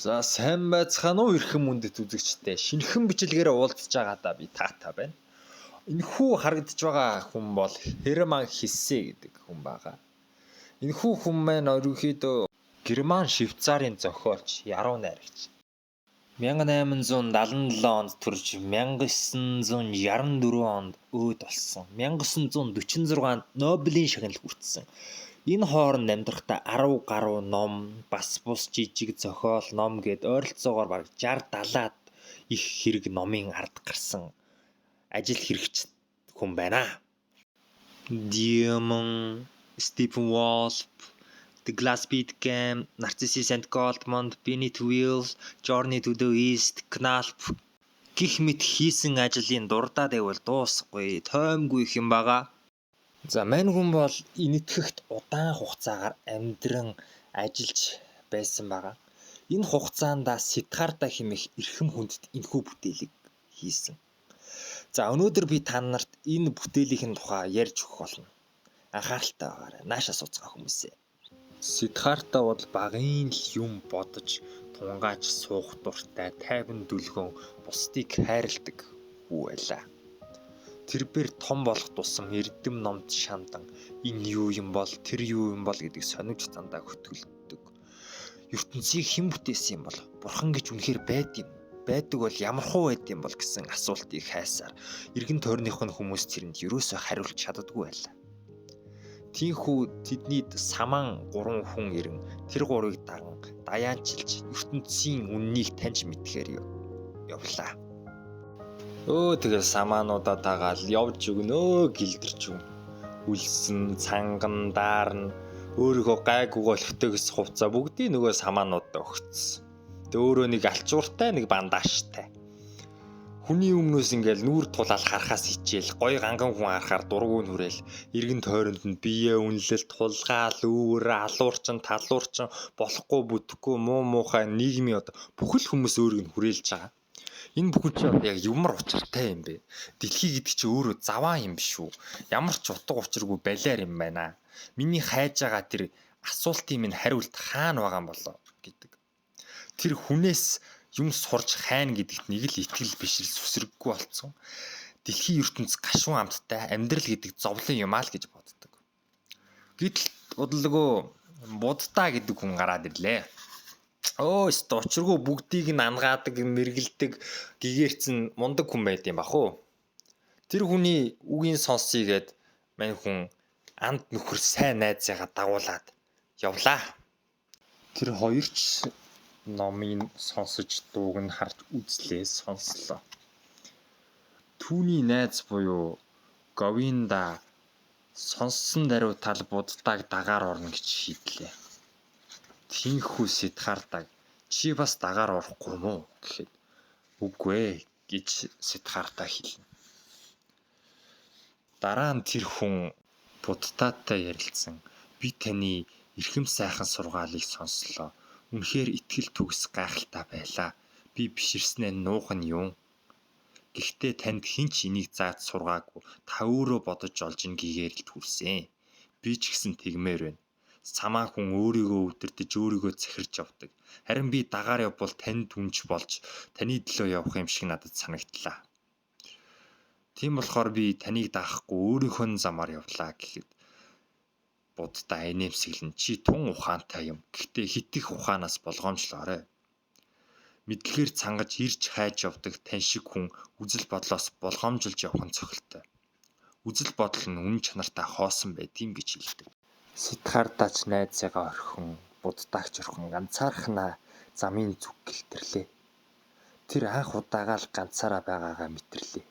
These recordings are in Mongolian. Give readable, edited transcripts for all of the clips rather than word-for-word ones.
За сайн байцгаана уу эрхэм хүндэт үзэгчдээ. Шинэхэн бичлэгээр уулзж байгаадаа би таатай байна. Энэхүү харагдаж байгаа хүн бол Херман Хессе гэдэг хүн байгаа. Энэхүү хүн маань ерөнхийдөө Герман Швейцарын зохиолч, яруу найрагч. 1877 онд төрж 1964 онд өөд болсон. 1946 онд Нобелийн шагнал хүртсэн. Энэ хооронд амьдрахдаа 10 гаруй ном, бас бус жижиг зохиол ном гээд ойролцоогоор бараг 60 70-аад их хэрэг номын ард гарсан ажил хэрэгч хүн байна. Demon, Steppenwolf, The Glass Bead Game, Narcissus and Goldmund, Beneath Wheels, Journey to the East, Knalp гэх мэт хийсэн ажлын дурдаад байвал дуусахгүй, тоймгүй их юм байгаа. За мань хүн бол Энэтхэгт удаан хугацаагаар амьдран ажиллаж байсан байгаа. Энэ хугацаанд Сиддхартха хэмээх эрхэм хүндэт энэхүү бүтээлийг хийсэн. За өнөөдөр би та нарт энэ бүтээлийн тухай ярьж өгөх болно. Анхааралтай байгаарай. Наашаа сууцгаа хүмүүсээ. Сиддхартха бол багын л юм бодож тунгааж суух дуртай, тайван дүлгөн, бусдыг хайрладаг хүү байлаа. Тэрбээр том болох тусам эрдэм номд шандан энэ юу юм бол, тэр юу юм бол гэдэг сониуч дандаа хөтгөлддөг. Ертөнцийг хэн бүтээсэн юм бол, бурхан гэж үнэхээр байд юм уу? Байдаг бол ямархуу байд юм бол гэсэн асуултыг хайсаар эргэн тойрных нь хүмүүс тэрэнд ерөөсөө хариулж чаддаггүй байлаа. Тийнхүү тэднийд самаан 3 хүн ирэн тэр гурыг даган даяанчилж ертөнцийн үннийг таньж мэдхээр явлаа. Өө тэгэл самаануудаа дагаал явж өгнөө гэлдэрч юм. Үлсэн, цанган, даарна өөрийнхөө гайгүйг олигтойгс хувцаа бүгдийг нөгөө самаануудаа өгцсөн. Тэг өөрөө нэг алчууртай нэг бандааштай. Хүний өмнөөс ингээл нүүр тулаал харахаас хичээл гоё ганган хүн харахаар дургүй нүрэл эргэн тойронд нь бие үнэлэл тулгаал өвөр алуурчин талуурчин болохгүй бүтэхгүй муу муухай нийгмийн одоо бүхэл хүмүүс өөрийг нь хүрээлж байгаа. Энэ бүхэн чи одоо яг юмар учиртай юм бэ? Дэлхий гэдэг чи өөрөө заваа юм биш үү? Ямар ч утга учиргүй балиар юм байна. Миний хайж байгаа тэр асуултын минь хариулт хаана байгаа юм болоо гэдэг. Тэр хүнээс юм сурж хайна гэдэгт нэг л итгэл бишрэл сүсрэггүй болцсон. Дэлхийн ертөнц гашуун амттай амьдрал гэдэг зовлон юм аа л гэж боддог. Гэтэл удалгүй Будда гэдэг хүн гараад ирлээ. Өө өстө учиргүй бүгдийг нь ангаадаг, мэргэлдэг, гэгээрцэн мундаг хүн байд юм бах уу. Тэр хүний үгийн сонсъё гэд мань хүн анд нөхөр сайн найзыгаа дагуулад явлаа. Тэр хоёр ч номыг сонсож дууг нь харж үзлээ сонслоо. Түүний найз буюу Говинда сонссон даруй тал Буддаг дагаар орно гэж шийдлээ. Тийнхүү Сиддхартаг чи бас дагаар орохгүй юм уу гэхэд үгүй ээ гэж Сиддхартха хэлнэ. Дараа нь тэр хүн Буддатай ярилцсан. Би таны эрхэм сайхан сургаалыг сонслоо. Үнэхээр итгэл төгс гайхалтай байлаа. Би биширснээ нуух нь юм. Гэхдээ танд хэн ч энийг зааж сургаагүй. Та өөрөө бодож олж ин гигээр л түлсэн. Би ч гэсэн тэгмээр байна. Самаа хүн өөрийгөө өвдөрдөж өөрийгөө захирч явдаг. Харин би дагаар явбал танд үнж болж таны төлөө явах юм шиг надад санагдлаа. Тийм болохоор би таныг даахгүй өөрийнхөө замаар явлаа гэхэд Будда инээмсэглэн чи тун ухаантай юм. Гэхдээ хит их ухаанаас болгоомжлоорой. Мэдлэгээр цангаж ирж хайж явдаг тань шиг хүн үзэл бодлоос болгоомжилж явах нь цохилтой. Үзэл бодол нь үнэн чанартай хоосон байдгийм гэж хэлдэг. Сиддхартач найзыгаа орхин, Буддагч орхин ганцаархнаа замын зүг гэлтэрлээ. Тэр анх удаага л ганцаараа байгаагаа мэтэрлээ.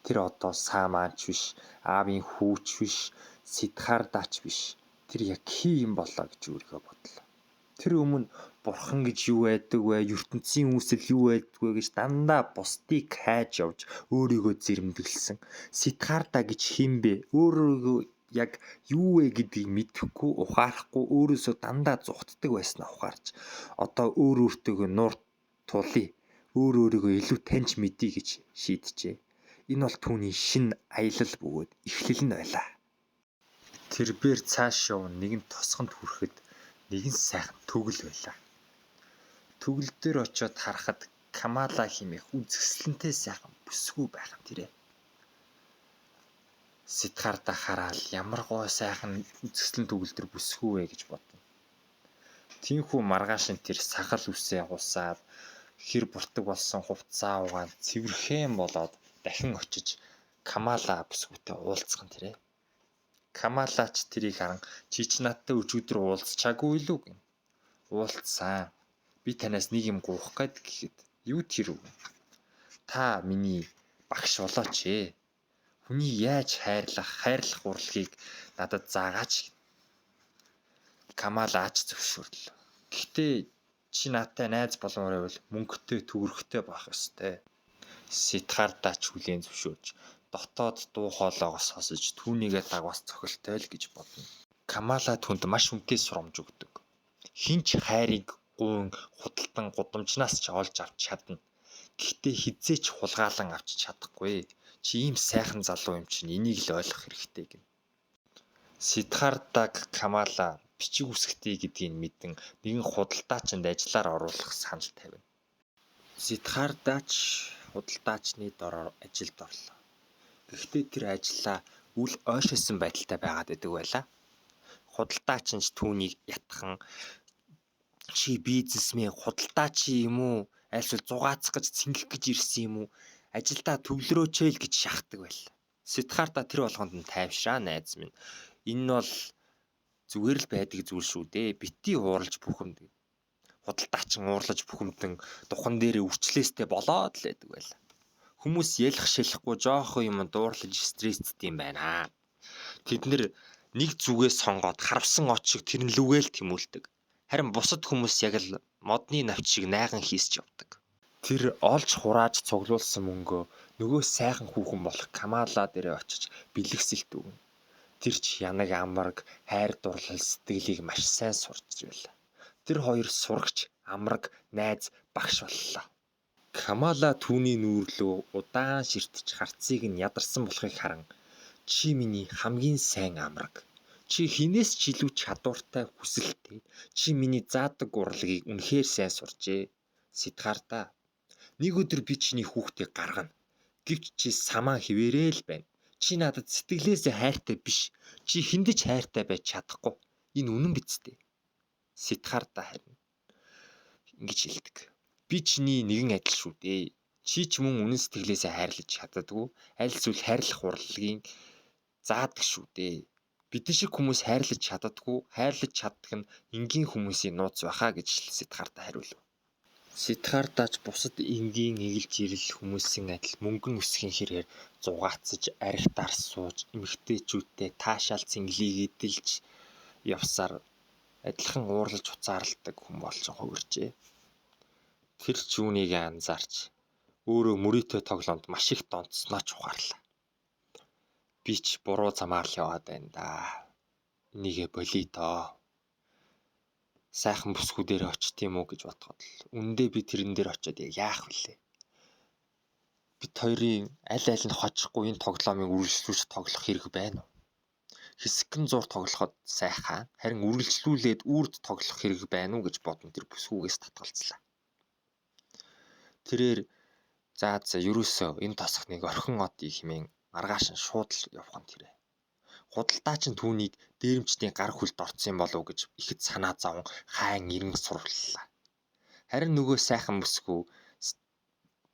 Тэр одоо саамаач биш, аавын хүүч биш, Сиддхартач биш. Тэр яг хий юм болоо гэж өөрийгөө бодлоо. Тэр өмнө бурхан гэж юу байдаг вэ? Ертөнцийн үүсэл юу байдаг вэ гэж дандаа бусдыг хайж явж өөрийгөө зэрэмдэглэсэн. Сиддхартха гэж хэн бэ? Өөрийгөө яг юу вэ гэдгийг мэдэхгүй, ухаарахгүй өөрөөсөө дандаа зугтдаг байснаа ухаарч одоо өөр өөртөөгөө нуур тулъя. Өөр өөрийгөө илүү таньж мэдье гэж шийджээ. Энэ бол түүний шинэ аялал бөгөөд эхлэл нь байлаа. Тэрбээр цааш явна нэгэн тосгонд хүрэхэд нэгэн сайхан төгөл байлаа. Төгөл дээр очиод харахад Камала хэмээх үзэсгэлэнтэй сайхан бүсгүй байх нь тэрэ. Сиддхартаа хараад ямар гой сайхан үзэсгэлэн төгөлдөр бүсгүй вэ гэж бодно. Тийнхүү маргааш нь тэр сахал үсээ хусаад хэр буртаг болсон хувцсаа угаан цэвэрхэн болоод дахин очиж Камала бүсгүйтэй уулзах нь тэрэ. Камала ч тэрийг харан чи ч надтай өчигдөр уулзчаагүй илүү гэнэ. Уулзсан. Би танаас нэг юм гуйх гээд гэхэд юу тэр үү? Та миний багш болооч ээ. Хүний яаж хайрлах, хайрлах урлагийг надад заагаач. Камала ач зөвшөөрлөө. Гэхдээ чи надтай найз болмоор байвал мөнгөтэй төгрөгтэй байх ёстой. Сиддхартаа ч хүлээн зөвшөөрч дотоод дуу хоолойгоо сонсож түүнийгээ дагвас цохилтой л гэж бодно. Камала түнд маш үнэтэй сурамж өгдөг. Хэн ч хайрыг гуйн худалдан гудамжнаас ч олж авч чадна. Гэхдээ хэзээ ч хулгайлан авч чадахгүй. Чи ийм сайхан залуу юм чинь энийг л ойлгох хэрэгтэй гэнэ. Сиддхартаг Камала бичиг үсгтэй гэдгийг мэдэн нэгэн худалдаачинд ажиллаар оруулах санал тавина. Сиддхартаа ч худалдаачны дороор ажилд орлоо. Гэхдээ тэр ажлаа үл ойшоосон байдалтай байгаад байдаг байлаа. Худалдаачин ч түүнийг ятган чи бизнесмен худалдаач юм уу? Альсвал зугаацах гэж цэнгэх гэж ирсэн юм уу? Ажилдаа төвлөрөөч л гэж шахдаг байлаа. Сиддхартаа тэр болгонд нь тайвшраа найз минь. Энэ нь бол зүгээр л байдаг зүйл шүү дээ. Бити уурлаж бухимд. Худалдаачин уурлаж бухимдан духан дээрээ үрчлээстэй болоод л байдаг байлаа. Хүмүүс ялах шалахгүй жоохон юм дуурлаж стресстэй юм байна. Тэд нэр нэг зүгээ сонгоод харавсан от шиг тэрэн лүгээл тэмүүлдэг. Харин бусад хүмүүс яг л модны навч шиг найган хийсч явдаг. Тэр олж хурааж цуглуулсан мөнгөө нөгөө сайхан хүүхэн болох Камала дээрээ очиж бэлэгсэлт өгнө. Тэр ч янаг амраг, хайр дурлал сэтгэлийг маш сайн сурч байлаа. Тэр хоёр сурагч, амраг, найз, багш боллоо. Камала түүний нүүрлөө удаан ширтэж харцыг нь ядарсан болохыг харан чи миний хамгийн сайн амраг. Чи хинээс ч илүү чадвартай, хүсэлтэй. Чи миний заадаг урлагийг үнэхээр сайн сурчээ. Сиддхартаа. Нэг өдөр би чиний хүүхдийг гаргана. Гэвч чи самаан хിവэрээ л байна. Чи надад сэтгэлээсээ хайртай биш. Чи хүнд ч хайртай байж чадахгүй. Энэ үнэн биз дээ. Сиддхартаа харин ингэж хэлдэг. Би чиний нэгэн адил шүү дээ. Чи ч мөн үнэн сэтгэлээсээ хайрлаж чаддаггүй. Аль эсвэл хайрлах урлагийн заадаг шүү дээ. Бидний шиг хүмүүс хайрлаж чаддаггүй. Хайрлаж чаддаг нь энгийн хүмүүсийн нууц байхаа гэж Сиддхартаа хариулв. Сиддхартаа ч бусад энгийн эгэл жирэл хүмүүсийн адил мөнгө нь өсөхийн хэрээр зугаацаж, архитаар сууж, эмэгтэйчүүдтэй таашаал цэнгэлийг эдэлж явсаар адилхан уурлаж уцаарладаг хүн болж хувирчээ. Тэр ч үүнийг анзаарч өөрөө мөрийтэй тоглоомд маш их донтсноо ч ухаарлаа. Би ч буруу замаар л яваад байна да. Энийгээ болиё доо. Сайхан бүсгүй дээр очт юм уу гэж бодоход л үндэ би тэрэн дээр очиод яг яах вүлээ? Бид хоёрын аль аль нь хожихгүй энэ тоглоомыг үргэлжлүүлж тоглох хэрэг байна уу? Хэсэгхэн зур тоглоход сайхан, харин үргэлжлүүлээд үрд тоглох хэрэг байна уу гэж бодон тэр бүсгүйгээс татгалзлаа. Тэрээр за за ерөөсөө энэ тосхныг орхин одъё хэмээн маргааш нь шууд л явах нь тэрэ. Худалдаачин түүнийг дээрэмчдийн гар хүлд орсон юм болов уу гэж ихэд санаа зовон хайн ирэн сурваллаа. Харин нөгөө сайхан бүсгүй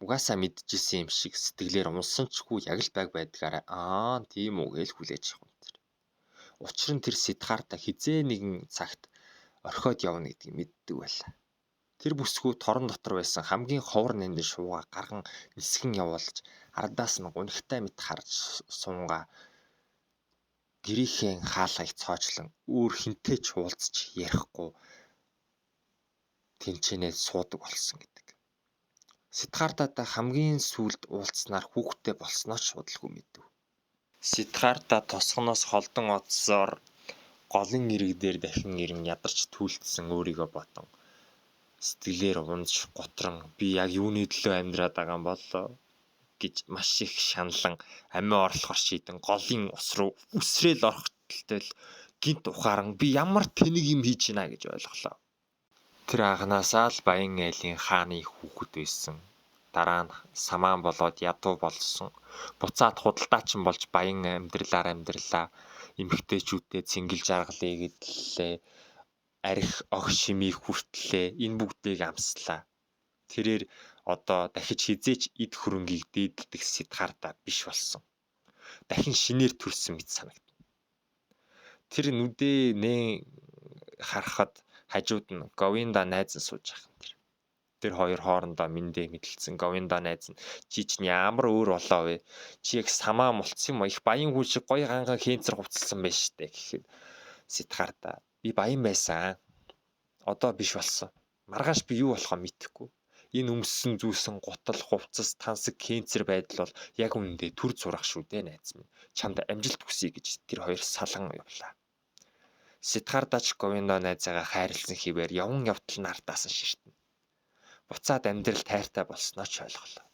угаасаа мэдчихсэн юм шиг сэтгэлээр унсан ч хүү яг л байг байдгаараа аа тийм үү гэж хүлээж авах юм тэр. Учир нь тэр Сиддхартаа хизээ нэгэн цагт орхиод явна гэдгийг мэддэг байлаа. Тэр бүсгүй торон дотор байсан хамгийн ховор нандин шуугаа гарган нисгэн явуулж ардаас нь гунигтай мэт харж сунгаа гэрийнхээ хаалгыг цоочлон өөр хэнтэй ч уулзч ярихгүй тэнчэнээ суудаг болсон гэдэг. Сиддхартатай хамгийн сүүлд уулзсанаар хүүхэдтэй болсноо ч удалгүй мэдэв. Сиддхарта тосгоноос холдон одсоор голын эрэг дээр дахин ирэн ядарч түлдсэн өөрийгөө бодон сэтгэлээр унаж гутран би яг юуны төлөө амьдраад байгаа юм болоо гэж маш их шаналан амиа орлохоор шийдэн голын ус руу үсрээл орох тэлтэл гинт ухааран би ямар тэнэг юм хийж байна гэж ойлголоо. Тэр анхнаасаа л Баян айлын хааны хүүхэд байсан. Дараа нь самаан болоод ядуу болсон. Буцаад худалдаачин болж баян амьдралаар амьдралаа. Эмэгтэйчүүдтэй цэнгэл жаргалыг эдлээ. Арх ох шимийг хүртлээ. Энэ бүгдийг амслаа. Тэрээр одоо дахиж хэзээ ч эд хөрөнгийг дээдэлдэх Сиддхартха биш болсон. Дахин шинээр төрсөн мэт санагдана. Тэр нүдээ нээн харахад хажууд нь Говинда найз нь сууж байгаа юм тэр. Тэр хоёр хоорондоо мэндээ мэдлэлцэн Говинда найз нь чи чинь ямар өөр болоо вэ? Чи яг самаа мулцсан юм уу? Их баян хүн шиг гоё ганга хэнцэр хувцалсан байж штэ гэхэд Сиддхартха би баян байсан. Одоо биш болсон. Маргааш би юу болохоо мэдэхгүй. Энэ өмссөн зүүсэн гутал, хувцас, тансаг, кэнцэр байдал бол яг үнэндээ түр зурах шүү дээ найз минь. Чамд амжилт хүсье гэж тэр хоёр салан явлаа. Сиддхартач Говиндо найзаагаа хайрлсан хэвээр яван явтал нь ардаас нь ширтэнэ. Буцаад амьдрал тайртай болсноо ч ойлголоо.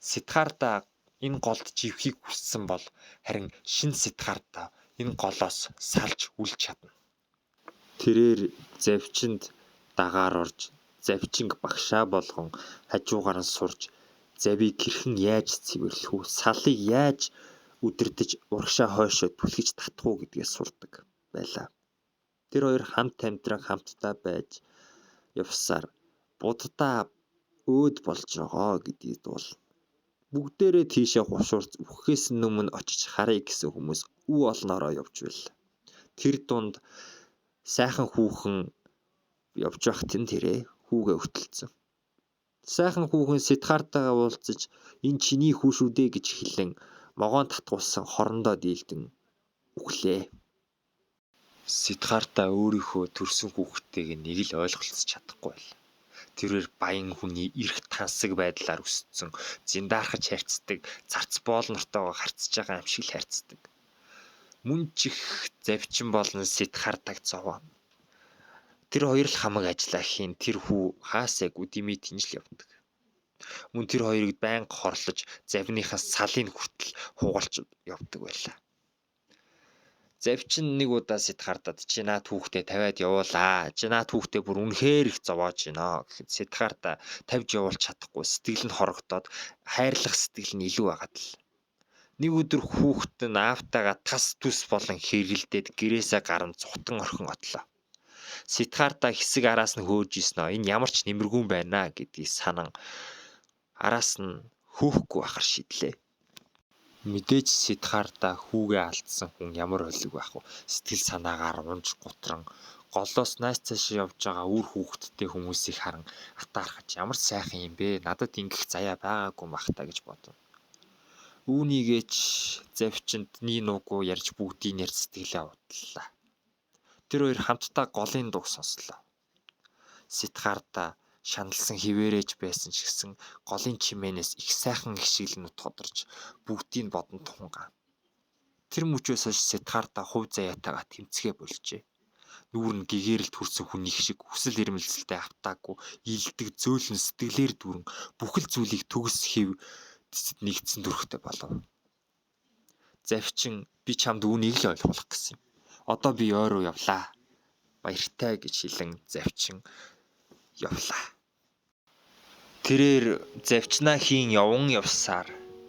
Сиддхартха энэ голд живхийг хүссэн бол харин шинэ Сиддхартха энэ голоос салж үлж чадна. Тэрээр завчинд дагаар орж завчинг багшаа болгон хажуугаар нь сурч завийг хэрхэн яаж цэвэрлэх үү, салыг яаж удирдаж урагшаа хойшоо түлхэж татах уу гэдгээ сурдаг байлаа. Тэр хоёр хамт амьдран хамтдаа байж явсаар Буддаа өөд болж байгаа гэдгийг дуулна. Бүгдээрээ тийшээ хушуурц үхэхээс өмнө очиж харъя гэсэн хүмүүс үе олноороо явж байл. Тэр дунд сайхан хүүхэн явж байхад нь тэрээ хүүгээ хөтөлсөн. Сайхан хүүхэн Сиддхартагаа уулзаж энэ чиний хүү шүү дээ гэж хэлэн могоон татгуулсан хорондоо дийлдэн үхлээ. Сиддхартха өөрийнхөө төрсөн хүүхдтэйг нэг л ойлголцож чадахгүй байл. Тэрээр баян хүний эрх тансаг байдлаар өссөн, зиндаархаж харьцдаг, зарц боол нартайгаа харьцаж байгаа юм шиг л харьцдаг. Мөн ч их завчин болон Сиддхартхаг зовоо. Тэр хоёр л хамаг ажиллаа хийн тэр хүү хаасайг үдимий тэнжил явдаг. Мөн тэр хоёрыг байнга хорлож завныхаа салыг хүртэл хугалж явдаг байлаа. Завчин нэг удаа Сиддхартад чи наад хүүхдээ тавиад явуулаа. Чи наад хүүхдээ бүр үнэхээр их зовоож гинэ гэхэд Сиддхарта тавьж явуулж чадахгүй сэтгэл нь хорогдоод хайрлах сэтгэл нь илүү байгаад л. Нэг өдөр хүүхэд нь аавтайгаа тас түс болон хэргэлдээд гэрээсээ гарan цухтан орхин отлоо. Сиддхарта хэсэг араас нь хөөж исэн оо энэ ямар ч нэмэргүй байна гэдгийг санан араас нь хөөхгүй байхар шийдлээ. Мэдээж Сиддхартха хүүгээ алдсан хүн ямар ойлог байх вэ? Сэтгэл санаагаар унж гутран голоос нааш цааш явж байгаа үр хүүхэдтэй хүмүүсийг харан атаархаж ямар сайхан юм бэ? Надад ингэх заяа байгаагүй байх та гэж бодно. Үүнийгээ ч завчинд нэг нуугүй ярьж бүгдийг нэр сэтгэлээ удлаа. Тэр хоёр хамтдаа голын дууг сонслоо. Сиддхартха шаналсан хിവэрэж байсан ч гэсэн голын чимээнээс их сайхан ихшиглэнүүд тодорч бүгдийг бодон тунгаан. Тэр мөчөөс хойш Сиддхартха хувь заяатайгаа тэмцэхээ болжээ. Нүүр нь гэгээрэлд хүрсэн хүнийх шиг хүсэл эрмэлзэлтэй автаагүй илдэг зөөлөн сэтгэлээр дүүрэн бүхэл зүйлийг төгс хэв дэсэд нэгдсэн төрхтэй болов. Завчин би чамд үүнийг л ойлгуулах гэсэн юм. Одоо би ой руу явлаа. Баяртай гэж хэлэн завчин явлаа. Тэрээр завчнаа хийн яван явсаар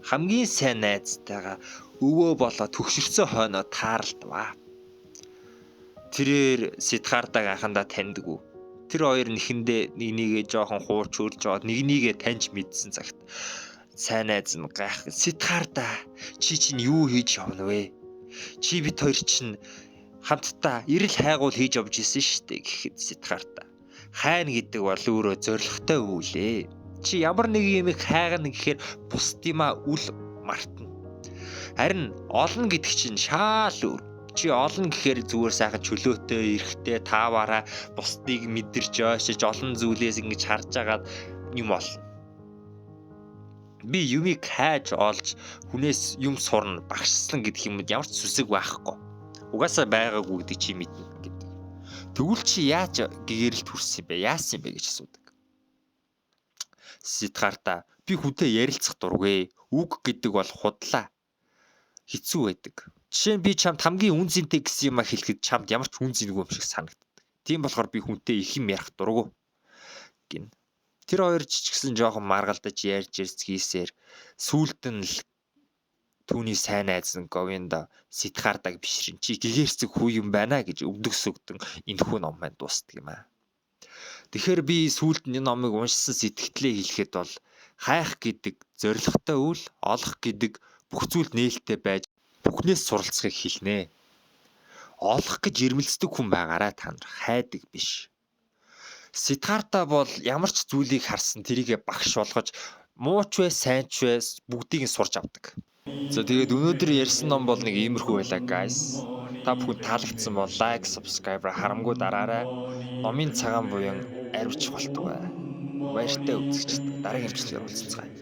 хамгийн сайн найзтайгаа өвөө болоо төгшөрсөн хойноо тааралдваа. Тэрээр Сиддхартаг анхандаа таньдаггүй. Тэр хоёр нэхэндээ нэг нэгээ жоохон хуурч хөрж жоод нэг нэгээ таньж мэдсэн цагт сайн найз нь гайх Сиддхарта чи чинь юу хийж явна вэ? Чи бит хоёр чинь хамтдаа эрэл хайгуул хийж явж исэн шүү дээ гэхэд Сиддхарта хайна гэдэг бол өөрөө зоригтой үйлээ. Чи ямар нэг юмыг хайгна гэхээр бусдыма үл мартна. Харин олно гэдэг чинь шаал өөр. Чи олно гэхээр зүгээр сайхан чөлөөтэй, эрхтэй, тааваараа бусдыг мэдэрч ойшиж олон зүйлээс ингэж харж агаад юм олно. Би юмыг хайж олж хүнээс юм сурна, багшсан гэдэг юмуд ямар ч сүсэг байхгүй. Угаасаа байгаагүй гэдэг чи мэднэ гэдэг. Тэгвэл чи яаж гэгэрэлт хүрсэн юм бэ? Яасан юм бэ гэж асуудаг. Сиддхартха би хүнтэй ярилцах дургүй. Үг гэдэг бол худлаа. Хэцүү байдаг. Жишээ нь би чамд хамгийн үн цэнтэй гэсэн юмаа хэлэхэд чамд ямар ч үн цэнгүй юм шиг санагддаг. Тийм болохоор би хүнтэй их юм ярих дургу гин. Тэр хоёр ч гэсэн жоохон маргалдаж ярьж ярьц хийсээр сүүлд нь л түүний сайн найз нь Говинда Сидхартаг бишрэн чи гэгэрцэг хүү юм байна гэж өвдөг сүгдэн энэхүү ном маань дуустдаг юм аа. Тэгэхээр би сүүлд нь энэ номыг уншсан сэтгэлдээ хэлэхэд бол хайх гэдэг зоригтой үйл, олох гэдэг бүх зүйлд нээлттэй байж бүхнээс суралцахыг хэлнэ. Олох гэж ирмэлцдэг хүн байгаарай, та нар хайдаг биш. Сидхарта бол ямар ч зүйлийг харсан тэрийгэ багш болгож муу ч вэ, сайн ч вэ, бүгдийг нь сурч авдаг. За, тэгээд өнөөдөр ярьсан ном бол нэг иймэрхүү байлаа, guys. Та бүхэн таалагдсан бол like, subscribe харамгүй дараарай. Номын цагаан буян аривч болтугай. Баяртай үзэгчид, дараагийн бичлэгээр уулзацгаая.